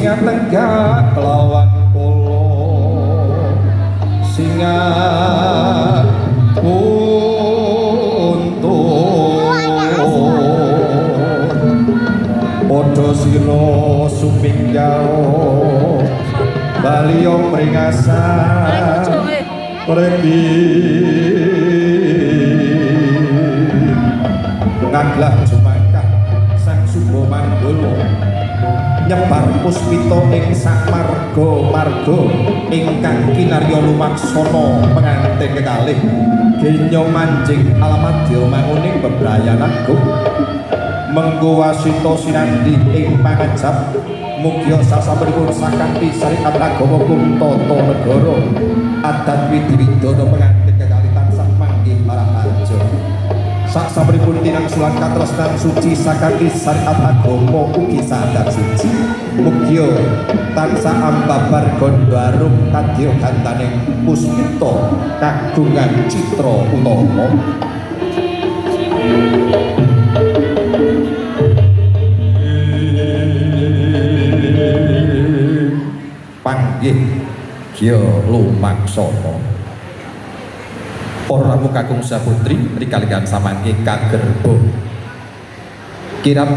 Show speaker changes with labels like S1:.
S1: Singa tenggak kelawan kala singa untu padha sira suminggaho baliya mringasan preti ngaglah jumangkah sang Suba Manggala nyebar puspita ing samarga-marga ingkang kinarya lumaksana pengantin kekalih genya manjing alamadya manguning bebrayan agung mengko wasita sinandhi ing pangajap mugia sasampunipun sakanthi syariat agama kum tata negara adat widi widana pengantin kekalih tansah manggih raharja. Sasampunipun tinangsulan katresnan suci sakanthi syariat agama ugi sadat suci mugia tansah ambabar gandha arum kadya gantaning puspita kagungan citra utama. Panggih gya lumaksana. Para rawuh kakung saputri rikalikan samangke kagerbo kirap